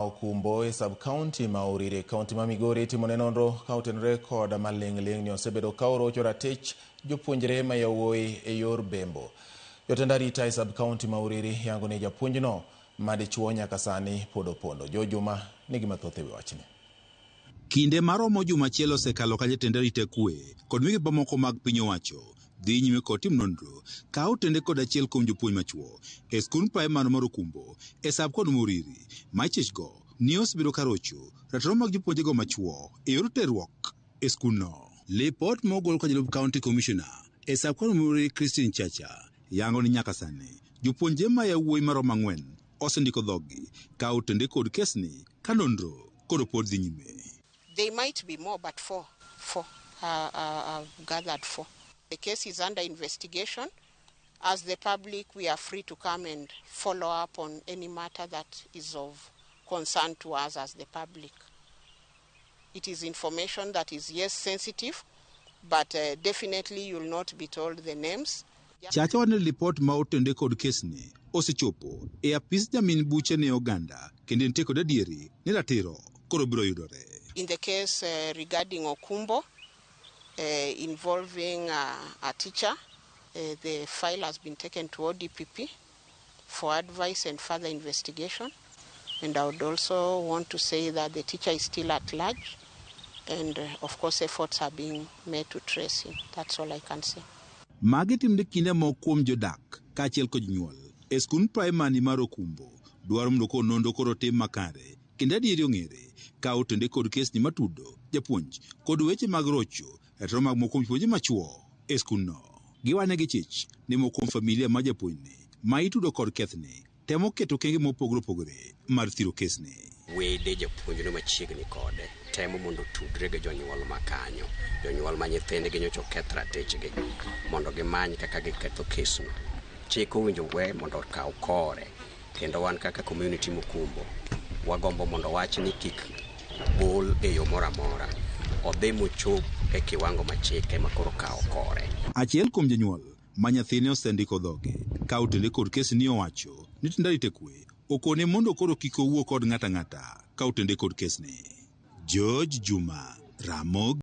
Okumbo e sub county ma Uriri e kaunti ma Migori itimo ne nonro ka otenore kod maling'ling' ni osebedo ka orocho ratich jopuonjre ma yawuoyi e yor bembo. Jotend arita e sub county ma Uriri yango ni japuonjno ma dichuo nyaka sani pod opondo. Jo Juma nigi mathoth e wi wachni. Kinde maromo juma achiel osekalo ka jatend arita kwe kod migepe mamoko mag piny owacho dhi nyime kod timo nonro ka otende kod achiel kuom jopuonj machuo e skund praimar mar Okumbo e sab kod Moriri ma ichich go ni osebedo ka rocho ratiro mag jopuonjego machuo e yor terruok e skundno. Lipot mogol ka jalup county commissioner e sab kod Moriri Christine Chacha yango ni nyaka sani jopuonje ma yawuoyi maromo 4 osendiko dhoggi ka otende kod kesni ka nonro koro pod dhi nyime. They might be more, but four, I've gathered four. The case is under investigation. As the public, we are free to come and follow up on any matter that is of concern to us as the public. It is information that is, yes, sensitive, but definitely you'll not be told the names. Chacha wacho ni lipot ma otende kod kesni osechopo e apis jamin buche ne oganda kendo nitie kod adieri ni ratiro koro biro yudore. In the case regarding Okumbo, involving a teacher, the file has been taken to ODPP for advice and further investigation. And I would also want to say that the teacher is still at large, and of course efforts are being made to trace him. That's all I can say. Magi timre kinde moko kuom jodak kaachiel kod jonyuol e skund praimari mar Okumbo dwaro mondo koro nonro koro tim makare kendo adieri ong'ere ka otende kod kesni matudo japuonj kod weche mag rocho ratiro mag moko kuom jopuonje machuo e skundno. Giwane gi chich ni moko kuom familia mar japuonjni ma itudo kod kethni temo keto okenge mopogore opogore mar thiro kesni. Wede japuonjno machiegni kode temo mondo otudre gi jonyuol ma kanyo, jonyuol ma nyithindgi nyocha oketh ratichgi, mondo gimany kaka giketho kesno. Chik owinjo we mondo okaw kore, kendo wan kaka community Mokumbo wagombo mondo wachni kik bol e yo moro amora, odhi mochop e kiwango ma chik ema koro kawo kore. Achiel kuom jonyuol ma nyathine osendiko dhoge ka otende kod kesni owacho ni tend arita kwe okone mondo koro kik owuo kod ng'ato ang'ata ka otende kod kesni. George Juma, Ramogi.